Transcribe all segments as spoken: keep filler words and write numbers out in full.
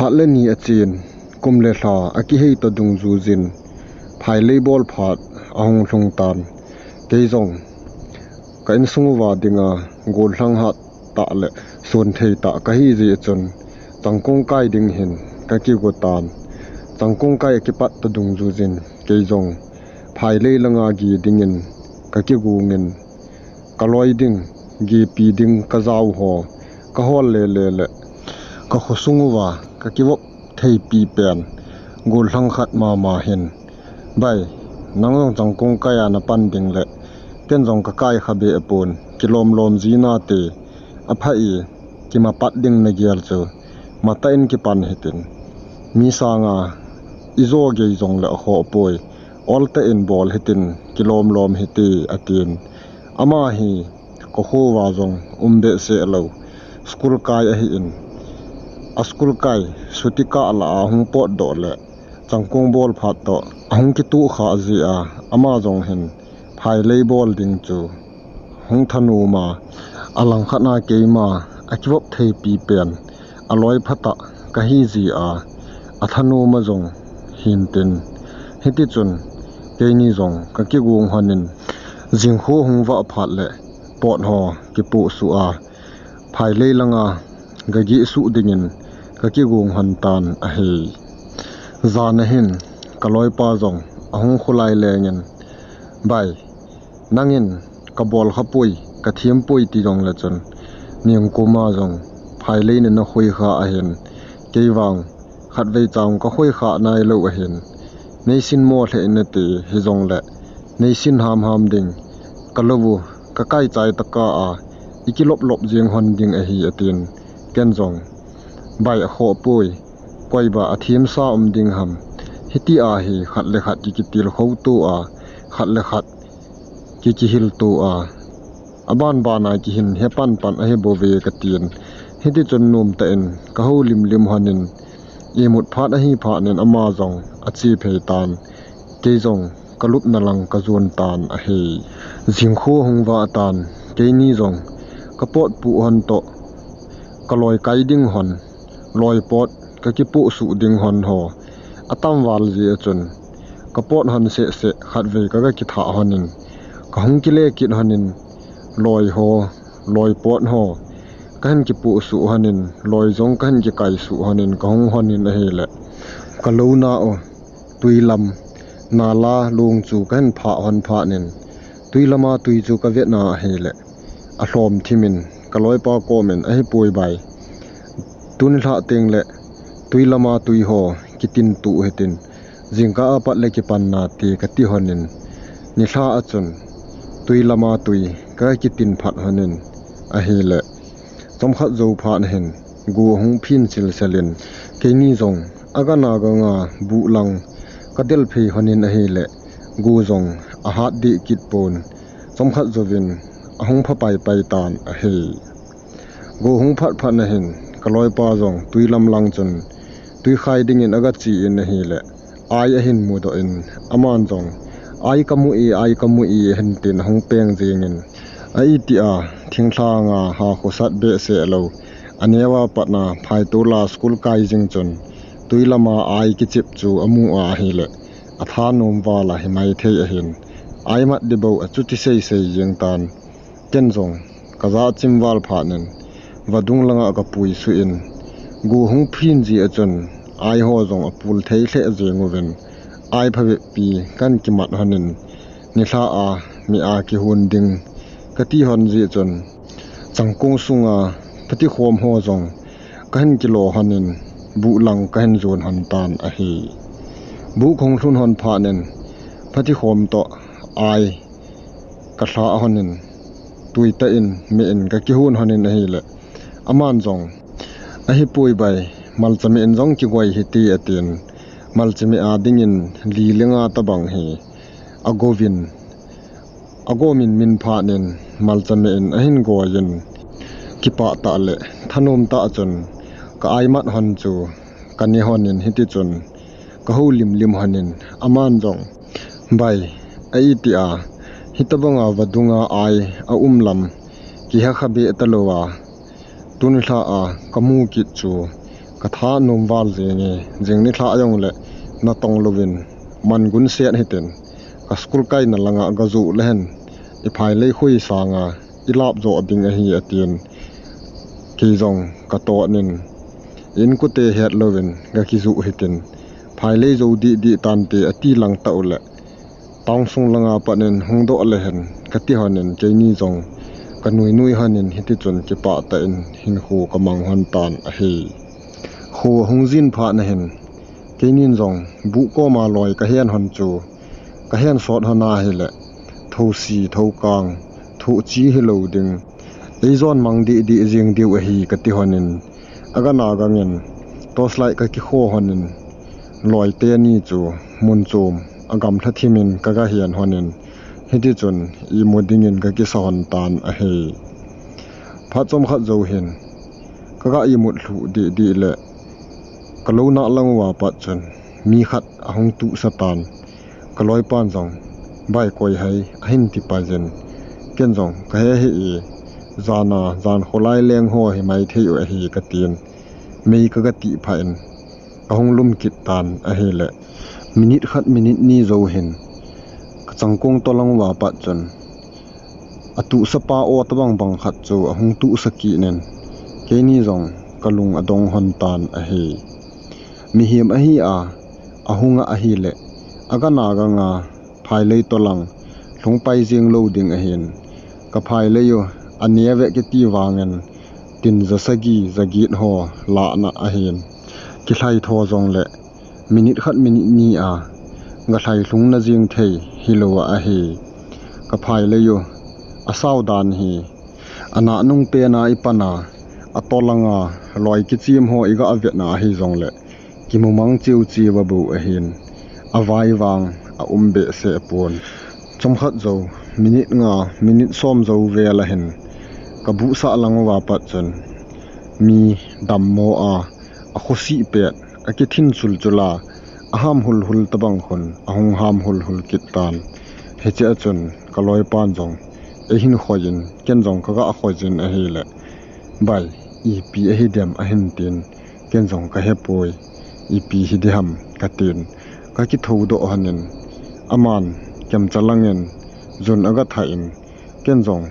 Phat le ni achen, kum le lha akihei ta dungjuijin, phailei bol phat ahung lhung tan. Kei jong ka insung uva dinga gollhang hat tah le sonthei tah kahi jeh chun, changkong kai ding hin kakigo tan. Changkong kai akipat ta dungjuijin, kei jong phailei langa gi dingin kakigongin, kaloi ding, gipi ding kajao ho kahol lele le, kakhosung uva kakivop theipi pen gollhang khat mama hin, "Bai, nang jong changkong kai a napan ding le, ken jong kakai kha be apon, kilom lom ji nate, apha e, kimapat ding nagel chu, matah in kipan hitin. Mi sanga ijo gei jong le akhoh poi, oltah in bol hitin, kilom lom hite," atin. Ama hi kakho uva jong um behseh lou, school kai ahin, a school kai chuti kah lah a hung potdoh le, changkong bol phat toh ahung kituh kha jeh a, ama jong hin phailei bol ding chu hung thanom a, alangkhat a keima akivop theipi pen aloi phatah kahi jeh a, athanom a jong hintin. Hitichun, keini jong kakigong lhonin, jingkho hung vah phat le pot ho kipoh suh a, phailei langa gageh suh dingin kakigong lhon tan ahi. Jan ahin, kaloipa jong ahung kholai lengin, "Bai, nangin kabol khapoi, kathem poi ti jong le chun, ningkuma jong phailei nei nakhoi kha ahin, kei vang khatvei cha kakhoi kha nailou ahin, neisin mo lheh in nati, hijongle neisin hamham ding, kalou u kakai chai tah a ikilop lop jeng lhon ding ahi," atin. Ken jong, "Bai, akhoh poi, koiba athemsa um ding ham, hitia hi khat le khat kikitilkhou to a, khat le khat kikihil to a, aban ban a kihin he panpan ahi bouve," katin. Hitichun nomtah in kahoulim lim lhonin, imut phat ahi phat in ama jong ache phei tan. Kei jong kalupna lang kajon tan ahi. Jingkho hung vah tan, keini jong kapot puh lhon toh, kaloi kai ding lhon, loi pot kakipoh suh ding lhon ho atam val jeh a chun, kapot lhon seh seh khatvei kaga kithah lhonin, kahung kile kit lhonin, loi ho, loi pot ho kahin kipoh suh lhonin, loi jong kahin kikai suh lhonin, kahung lhonin ahile, kalou na u, twi lam, nala long chu kahin phah lhon phat in, twi lama twi chu kavet na ahile, alhom thimin, kaloipa komin, "Ahipoi bai, tuni lhah teng le twi lama twi ho kitin tuh hitin, jingkah a pat le kipan nate," kati lhonin, nilhah a chun twi lama twi kakitin phat lhonin ahile, chomkhat jou phat hin go ahung phin silsel in, keini jong agang agang a buh lang kadel phei lhonin ahile, go jong ahat deh kit pon, chomkhat jouvin ahung pha paipai tan ahi. Go hung phat phat na hin, kaloipa jong twi lam lang chun twi khai dingin aga che in ahile, ai ahin mudoh in, aman jong, "Ai kamu e, ai kamu e," ahin tin ahung peng jengin, a itia thinglhang a ha khosat behseh lou, aneo a pat na phaitol a school kai jing chun, twi lama ai kichep chu amu a ahile, athanom val a himai thei ahin, ai mat ding bou achuti seisei jeng tan. Ken jong kajah chim val phat in, vadung langa kapui suh in, go hung phin jeh a chun, ai ho jong apul thei lheh jeng uvin, ai phabep pi kahin kimat lhonin, nilhah a meh a kihon ding kati lhon jeh chun, changkong sunga phatikhom ho jong kahin kilo lhonin, buh lang kahin jon lhon tan ahi. Buh kahung lhun lhon phat in, phatikhom toh ai kalhah lhonin, twi tah in meh in kakihon lhonin ahile, aman jong, "Ahipoi bai, malcha meh in jong kigoi hite," atin, malcha meh a dingin li le nga tabang hi agouvin, ago min min phat in, malcha meh in ahin goi in, kipah tah le thanom tah chun ka ai mat lhon chu kane lhonin, hitichun kahoulim lim lhonin, aman jong, "Bai, a itia hitobanga vadunga ai aum lam kihe kha be talou a, tuni lhah a kamu kit chu Ka tha nom val jenge, jing nilhah jong le natong louvin, man gunset hitin, ka school kaina langa gajoh le hen, i phailei khoi sanga i lap joh ding ahi atin, kei jong ka tonin, i inkote het louvin gakijoh hitin, phailei jou dih dih tante ati lang tah uleh, town sung langa pat in hung doh le hen, kati honin, keini jong ka nui nui honin, hitichun kipah tah in hinkho ka mang hon tan ahi. Kho hung jin phat na hin, keinin jong buh koma loi ka hen hon chu, ka hen sot hon ahile, thosi, thokang, thohchi hilou ding, eijon mang dih dih jing diu ahi kati honin, agana gangin, torchlight ka kikho honin, loi teni chu mun chom a gamlha thimin ka gahen honin, hitichun imu dingin ka kisa hon tan ahi. Phat chomkhat jou hin, ka ga imut lhuh dih dih le, ka lou nah lang uva pat chun, mi khat ahung tuhsa tan, ka loipan jong, bai koi ham, ahin ti paiyin, ken jong, ka he hih e, jana, jan kholai leng ho hi mai thei u ahi katin, mei ka gatih phat in, ka hung lum kit tan ahile, minute khat minute ni jou hin, ka changkong tolang uva pat chun, atuhsa pa aw tabang bang khat chu ahung tuhsa kit in, keini jong ka lung adong hon tan ahi. Mihem ahi a, ahung a ahile, agana ganga, phailei tolang, lhung pai jing lou ding ahin, ka phailei u, aneh ve kiti vangin, tin ja sagi, ja get ho, lahna ahin, kilhai tho jongle, minute khat minute ni a, galhai lhung na jing thei hilouva ahi. Ka phailei u, asao dan hi, anah nung pena i pan a, atolanga, loi kichim ho i ga vetna ahi jongle, kimu mang chiu chiu va bou ahin, avai vang, aum behseh pon. Chomkhat jou, minute nga, minute som jou vel ahin, ka buhsah lang uva pat chun, mi dammo a, akhosih pet, akithin chul chul a, aham hul hul tabang khun, ahung ham hul hul kit tan. Hichea chun, ka loipan jong, eihin khoiyin, ken jong ka ga khoiyin ahile, bai, ipi ahi dem ahin tin, ken jong ka hepoi, ipi hi diham, katin, ka kithou doh honin, aman, kemcha langin, jun aga thah in, ken jong,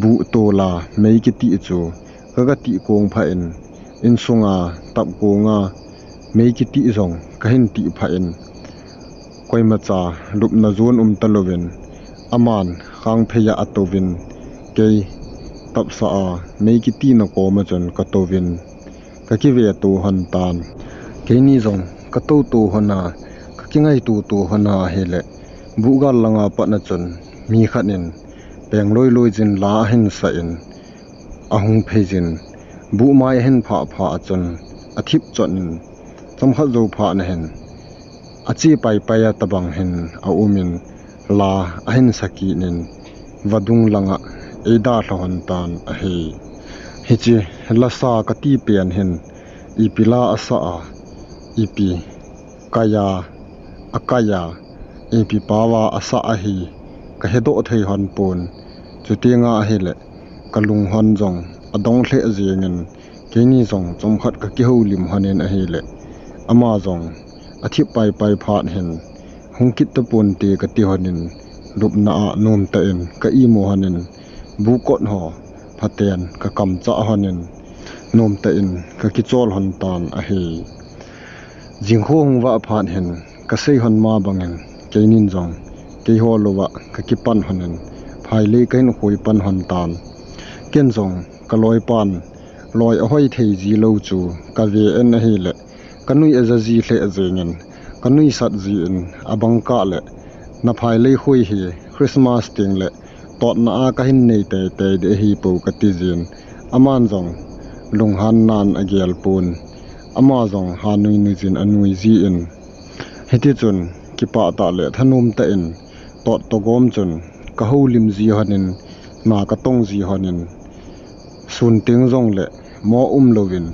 buh tola, mei kitih chu, ka gatih kong phat in, insunga, tap konga, mei kitih jong, kahin tih phat in, koimacha, lupna jon um talouvin, aman, khangphei a atouvin, kei, tapsa a, mei kitihna koma chun katouvin, ka kivetou hon tan. Keini jong, ka toutou hon a, ka kingaitoutou hon ahile, buh gal langa pat na chun, mi khat in, peng loi loi jin la ahin sah in, ahung phei jin, buh mai ahin phah phah a chun, athip chot in, chomkhat jou phat na hin, ache pai pai a tabang hin aumin, la ahin sa kit in, vadung langa eidalha hon tan ahi. Hiche, lasa kati pen hin, ipi la asa a, ipi, kaiya, akaiya, ipi paova asa ahi, ka hedoh thei hon pon, chutenga ahile, ka lung hon jong, adong lheh jengin, keini jong, chomkhat ka kihoulim honin ahile, ama jong, athip pai pai phat hin, hung kit taponte kati honin, lupna a nomtah in, ka imu honin, buh kot ho, phaten, ka kamchah honin, nomtah in, ka kichol hon tan ahi. Jingkho hung vah phat hin, ka sei hon ma bangin, keinin jong, keiho louva, ka kipan honin, phailei kahin khoi pan hon tan. Ken jong, ka loipan, loi ahoi thei ji lou chu, ka ve in ahile, ka nui aja ji lheh jengin, ka nuisat jin, abang kah le, na phailei khoi hi, Christmas tengle, totna a kahin nei tei tei ding ahipoi kati jin, aman jong, lunghan nan agel pon, ama jong, ha nui nui jin anui jin, hitichun, kipah tah le thanom tah in, tot toh gom chun, ka houlim ji honin, na ka tong ji honin, sun teng jongle, mo um louvin,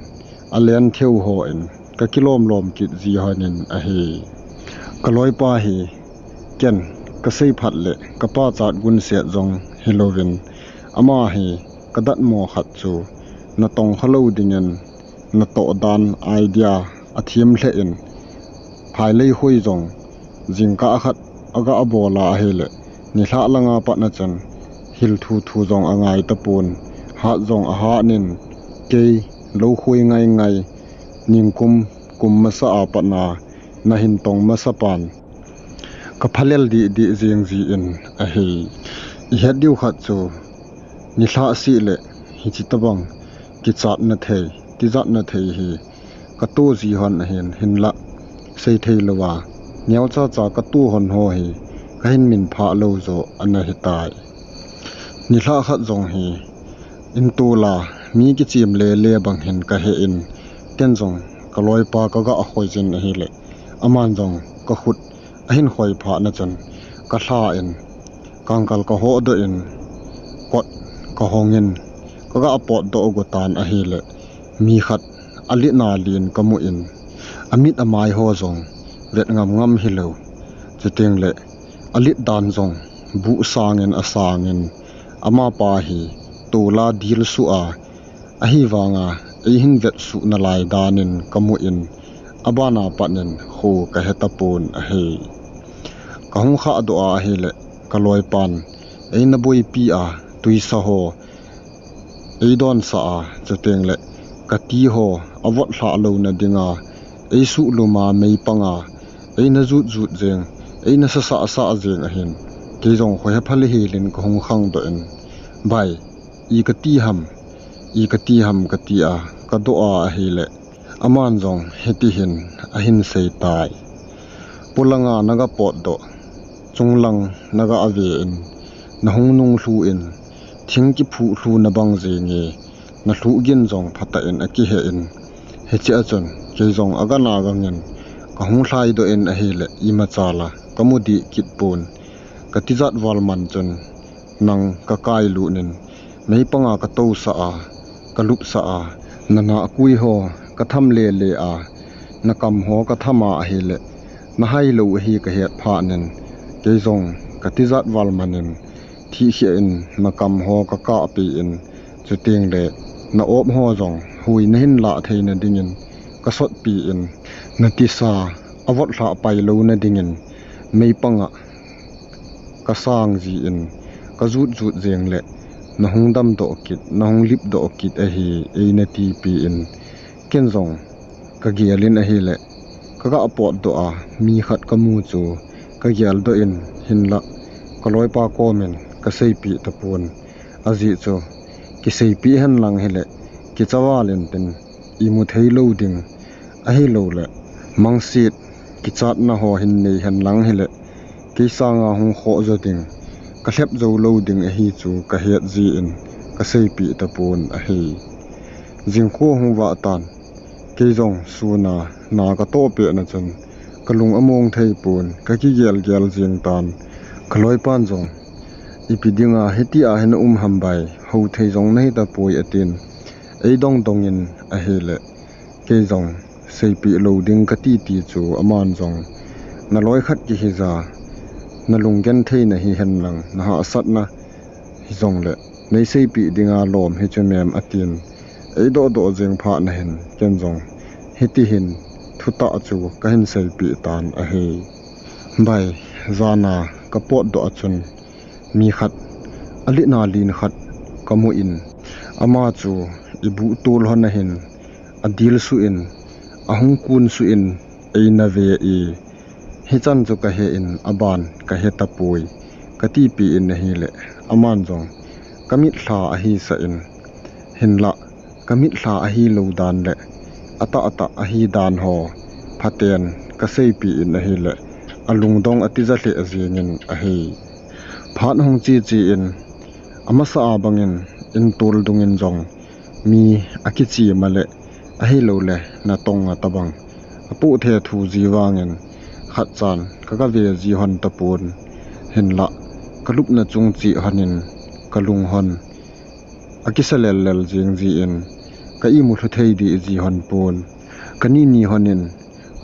alen theu hon, ka kilom lom kit ji honin ahi. Ka loipa hi, ken, ka sei phat le, ka pachat gunset jong hilouvin, ama hi, ka datmo khat chu, natong khalou dingin, natoh dan idea athem lheh in, phailei hoi jong jingkah khat aga bol a ahile, nilhah langa pat na chun hil thuthu jong angai tapon, hat jong ahat in, kei lou khoi ngaingai, ningkum kum masa a pat na nahin tong masa pan, kaphalel didi jing jin ahi. Ihet diu khat chu, nilhah seh le hiche tabang kichatna thei, tijatna thei hi kato ji hon ahin, hinlah seithei louva neocha cha kato hon ho hi kahin minphah lou jo ana hitai. Nilhah khat jong hi intola mi kichem lele bang hin kahe in, ken jong kaloipa kaga khoi jin ahile, aman jong kakhut ahin khoi phat na chun, kalha in, kangkal kahodoh in, kot kahong in, kaga potdoh go tan ahile, mi khat alet na len kamu in, amit amai ho jong vet ngam ngam hilou, chuteng le alet dan jong buh sang in asang in, amapa hi tola dilsuh a, ahivanga eihin vetsuh nalai dan in kamu in, abana pat in kho kahe tapon ahi. Kahung khahdoh a ahile, kaloipan eina boipi a, twisa ho eidonsah a, chuteng le kati ho avot lhah louna dinga eisuh lum a, meipanga eina jut jut jeng, eina sasah sah jeng ahin, kei jong khohepha le hel in kahung khangdoh in, Bai, i kati ham, i kati ham, kati a kadoh a ahile, aman jong hitihin ahin seitai. Polanga naga potdoh, chunglang naga ave in, nahung nunglhu in, thing kiphuh lhu nabang jenge, nalhuh gin jong phatah in akihe in, hiche a chun kei jong agana gangin kahung lhaidoh in ahile, imacha la kamu dih kit pon, katijat val man chun nang kakai lut in, meipanga katousah a, kalupsah a, nanahkui ho katham lele a, nakam ho katham a ahile, nahai lou ahi kahet phat in, kei jong katijat val man in, thihkhia in nakam ho kakahpeh in, chuteng le na-op ho jong hui nahin lah theina dingin kasotpi in, natisa avot lhah pai louna dingin meipanga kasang jin, kajut jut jeng le, nahung damdoh kit, nahung lipdoh kit ahi, eina tipi in, ken jong kagel in ahile, kaga potdoh a mi khat kamu chu kageldoh in, hinlah kaloipa komin kaseipeh tapon, ajeh chu kiseipeh henlang hile, kicha val intin imu thei lou ding, ahiloule mangset kichatna ho hin nei henlang hile, kei sanga hung khoh jo ding, kalhep jou lou ding ahi chu kahet jin kaseipeh tapon ahi. Jingkho hung vah tan, kei jong suna na katoh pehna chun kalung among thei pon, kakigel gel jeng tan. Kaloipan jong, ipi dinga hitia hi na um ham bai, houthei jong nahi tapoi atin, eidong dongin ahile, kei jong seipeh lou ding kati ti chu aman jong, naloi khat kihija, nalunggenthei nahi henlang, nahahsatna hijongle neiseipeh dinga lom hichu mem atin, eidoh doh jeng phat nahin ken jong hitihin thutah chu kahin seipeh tan ahi. Bai, jana kapotdoh a chun mi khat, alet na len khat kamu in, ama chu ibuh tol hon ahin, adilsuh in, ahung kunsuh in eina ve e, hichan chu kahe in aban kahe tapoi, katipeh in ahile, aman jong kamitlha ahisah in, hinlah kamitlha ahilou dan le atahtah ahi dan ho phaten kaseipeh in ahile, alungdong atija lheh jengin ahi. Phat hung cheche in, amasa a bangin intol dungin jong mi akichem a le, ahiloule natong a tabang apoh thethu ji vangin, khatchan kaga ve ji hon tapon, hinlah kalupna chung cheh honin kalung hon akisa lellel jeng jin, ka imu lhu thei dih ji hon pon. Kanini honin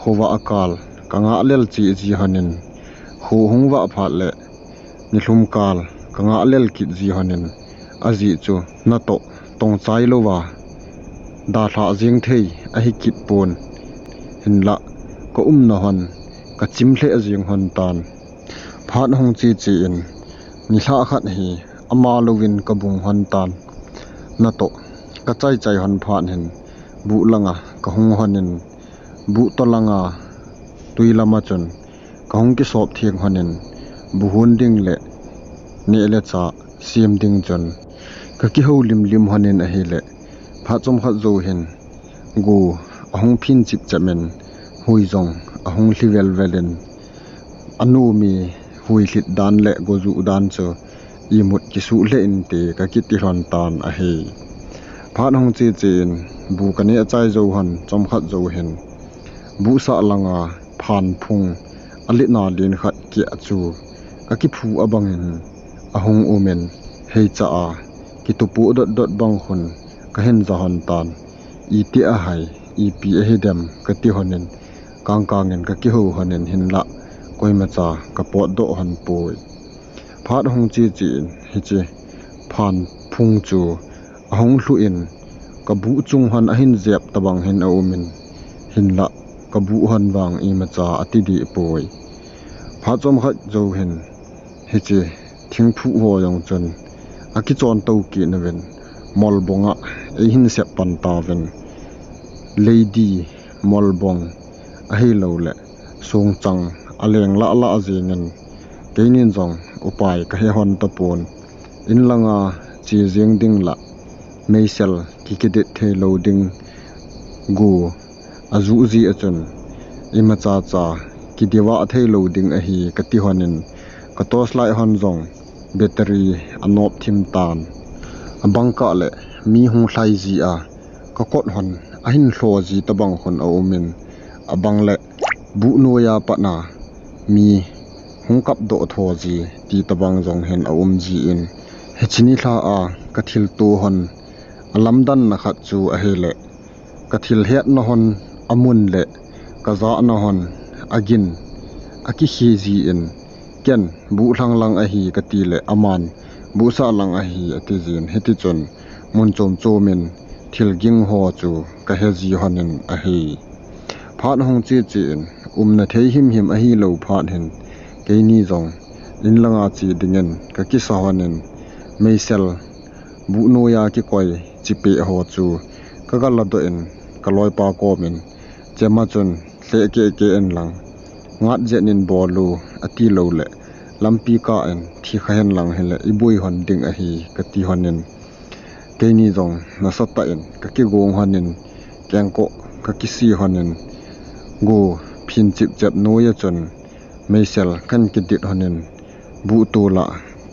khovah a kal kangah lel cheh ji honin, kho hung vah phat le nilhum kal kangah lel kit ji honin, ajeh chu natoh tongchai louva dalhah jeng thei ahi kit pon. Hinlah ka umna hon ka chim lheh jeng hon tan. Phat hung che che in nilhah khat hi ama louvin ka bung hon tan. Natoh ka chai chai hon phat hin buh langa ka hung hon in, buh to langa tui lama chun ka hung kisop theng hon in, buhun ding le neh le chah sem ding chun ka kihou limlim hon in ahile, phat chomkhat jou hin go ahung phin chip chep in, hui jong ahung lhi vel vel in, anu mi hui lhit dan le go juh dan chu imut kisuh lheh inte ka kiti lhon tan ahi. Phat hung che che in bu ka neh chai jou hon chomkhat jou hin, buhsah langa phan phung a litna lin khat kia chu ka kiphu abang in ahung um in, hei cha a kitupu dot dot bang hun ka hin ja hon tan. Iti ahai, ipi ahi dem ka ti hon in, kang kang in ka kihou hon in hinlah koima cha ka potdoh hon poi. Phat hung che che in hiche phan phung chu ahung lhu in, ka buh chung hon ahin jep tabang hin aum in, hinlah ka buh hon vang ima cha ati deh poi. Phat chomkhat jou hin hiche thingphuh ho jong chun akichon to kit nauvin, molbong a eihin sep pan tauvin, lady molbong ahilou le songchang aleng lah lah jeng in, keinin jong upai ka he hon tapon. In langa che jeng ding lah meisel kikidit thei lou ding go ajuh ji a chun, ima cha cha kidivah thei lou ding ahi ka ti hon in, ka torchlight hon jong battery anop thim tan. Abang kah le mi hung lhai ji a ka kot hon ahin lho ji tabang hon aum in, abang le buh noiya pat na mi hung kap doh tho ji ti tabang jong hin aum ji in, hiche nilhah a ka thilto hon alamdanna khat chu ahile, ka thil hetna hon amun le ka jahna hon agin akikhe ji in, ken buh lhang lang ahi ka ti le aman buhsah lang ahi ati jin, hiti chun mun chom chom in thil ging ho chu ka he ji hon in ahi. Phat hung che che in umna thei him him ahilou phat hin keini jong in langa che ding in ka kisa hon in, meisel buh noiya kikoi chipeh ho chu ka ga ladoh in ka loipa kom in, chema chun lheh keh keh in lang, ngat jet in bol u ati lou le, lampi kah in thi kha hen lang hile i boi hon ding ahi ka ti hon in, keini jong nasatah in ka kigong hon in, kengkoh ka kisi hon in, go phin chip chep noiya chun meisel kan kidit hon in, buh tol a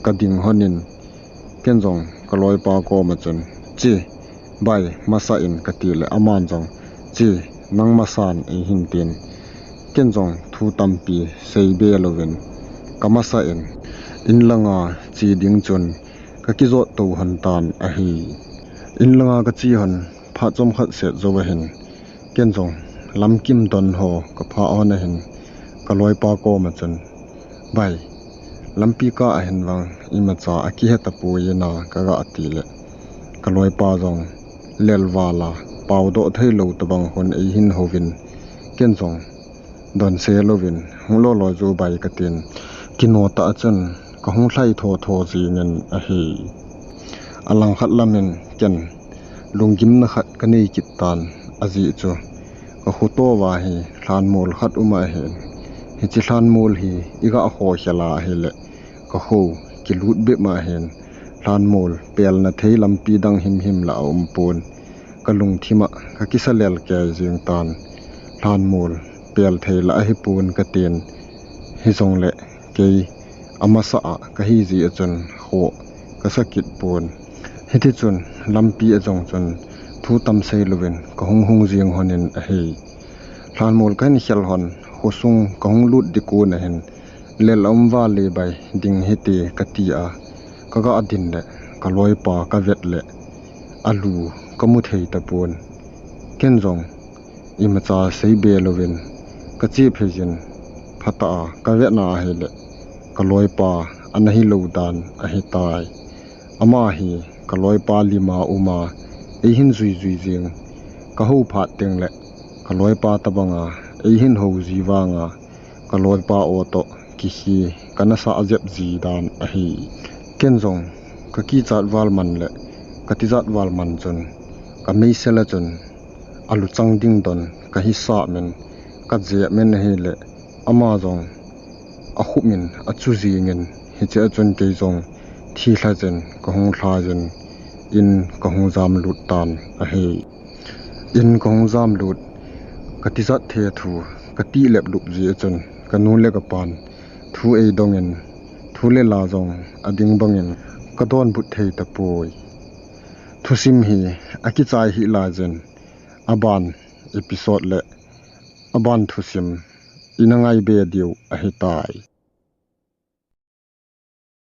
ka ding hon in, ken jong ka loipa kom a chun, "Che, bai, masa in," ka ti le, aman jong, "Che, nang masan," eihin tin. Ken jong thu tampi sei be louvin, ka masa in, in langa che ding chun ka kijot to hon tan ahi. In langa ka che hon phat chomkhat set jou ahin, ken jong lamkim don ho ka phah hon ahin, ka loipa kom a chun, "Bai, lampi kah a hin vang ima cha akihe tapoi na," ka ga ti le, ka loipa jong lel val a pao doh thei lou tabang hon eihin houvin, ken jong don se louvin, "Hung lo lo jo bai," ka tin, kino tah a chun ka hung lhai tho tho jing in ahi. Alangkhat lam in ken lunggimna khat ka nei kit tan, ajeh chu ka khoto uva hi lhanmol khat um ahin, hiche lhanmol hi i ga kho khel a ahile ka kho kilut bep ma ahin, lhanmol pelna thei lampi dang himhim la aum pon. Ka lungthim a ka kisa lel kei jing tan, lhanmol pel thei la ahi pon ka tin, hijongle kei amasa a ka hi jeh a chun kho ka sa kit pon. Hiti chun lampi a jong chun thu tam sei louvin ka hung hung jing hon in ahi. Lhanmol ka hin khel hon, khosung ka hung lut ding kon ahin, "Lel aum val le bai ding hite," ka ti a, ka ga din le ka loipa ka vet le alu ka mu thei tapon. Ken jong ima cha sei be louvin ka che phei jin, phatah a ka vet na ahile ka loipa ana hi lou dan ahi tai. Ama hi ka loipa lim a um a, eihin jui jui jing, Ka hou phat teng le ka loipa tabanga ei hin hou ji vanga ka loipa o toh kihi ka nasa a jep ji dan ahi. Ken jong ka kichat val man le ka tijat val man chun ka meisel a chun a luchang ding don ka hi sa men ka jep men ahi le ama jong a khup min a chu jingin hiche a chun kei jong thi lha jin ka hung lha jin in ka hung jam lut tan ahi. In ka hung jam lut ka tijat the thu ka ti lep lup ji a chun ka nu le ka pan thu ei dongin thu le la jong a ding bangin ka don but thei ta poi. Thusim hi a kichai hi la jin a ban episode le a ban thusim ina ngai be diu ahi tai.